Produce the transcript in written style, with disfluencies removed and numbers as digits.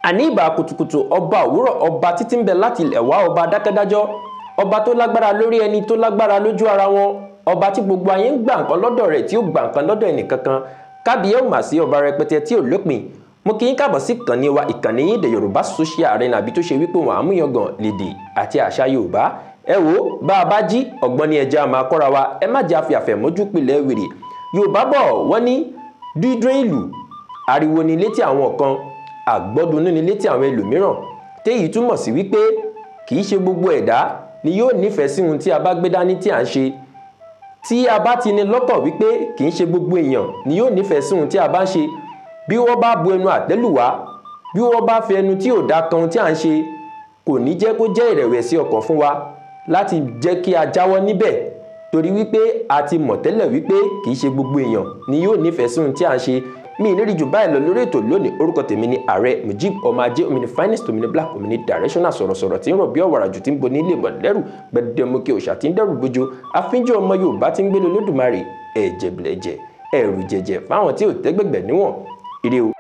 Àní ìbà kùtùkùtù ọba òwúrọ̀, ọba títí ń bẹ láti ilẹ̀ wá, ọba dákẹ́dájọ́, ọba tó lágbára lórí ẹni tó lágbára lójú ara wọn, ọba tí gbogbo ayé ń gbà nǹkan lọ́dọ̀ rẹ̀ tí ó gbà nǹkan lọ́dọ̀ ẹnìkankan. Kábíyé ò mà sí ọba rẹpẹtẹ tí ò lópin. Mo kí yín káàbọ̀ sí ìkànnì wa, ìkànnì yín, The Yorùbá Social Arena, àbí tó ṣe wípé wọn àmúyangàn lédè àti àṣà Yorùbá. Ẹ wo, bá a bá jí ọgbọ́n ní ẹja máa kọ́ra wa. Ẹ má jẹ́ àfi àfẹ̀mọ́jú pilẹ̀ wèrè. Yorùbá bọ̀, wọ́n ní dídún ìlú ariwo ni létí àwọn kan, àgbọ́dúnú ni létí àwọn ẹlòmíràn. Téyìí túmọ̀ sí wípé kì í ṣe gbogbo ẹ̀dá ni yóò nífẹ̀ẹ́ sí ohun tí a bá gbé dání tí à ń ṣe. Tí a bá ti ní lọ́kàn wípé kì í ṣe gbogbo èèyàn ni yóò nífẹ̀ẹ́ sí ohun tí a bá ń ṣe, bí wọ́n bá bu ẹnu àtẹ́ lù wá, bí wọ́n bá fi ẹnu tí ò dá kan ohun tí à ń ṣe, kò ní jẹ́ kó jẹ́ ìrẹ̀wẹ̀sì ọkàn fún wa láti jẹ́ kí a jáwọ́ níbẹ̀, torí wípé a ti mọ̀ tẹ́lẹ̀ wípé kì í ṣe gbogbo èèyàn ni yóò nífẹ̀ẹ́ sí ohun tí à ń ṣe. Mi ì ní rí jù báyìí lọ lórí ètò lónìí. Orúkọ tèmi ni Ààrẹ Mujib ọmọ ajé, omini finest, omini black, omini directional, sọ̀rọ̀sọ̀rọ̀ tí ń rọ̀ bí ọ̀wàrà jù, tí ń bo nílé mọ̀lẹ́rù gbẹdẹmukẹ, òòṣà tí ń dẹ́rù bójo, àfínjú ọmọ Yorùbá tí ń gbélé Olódùmarè, ẹ̀jẹ̀ bìlẹ̀jẹ̀, ẹ̀rù jẹ̀jẹ̀ fáwọn tí ò tẹ́gbẹ̀gbẹ̀ níwọ̀n. Ire o.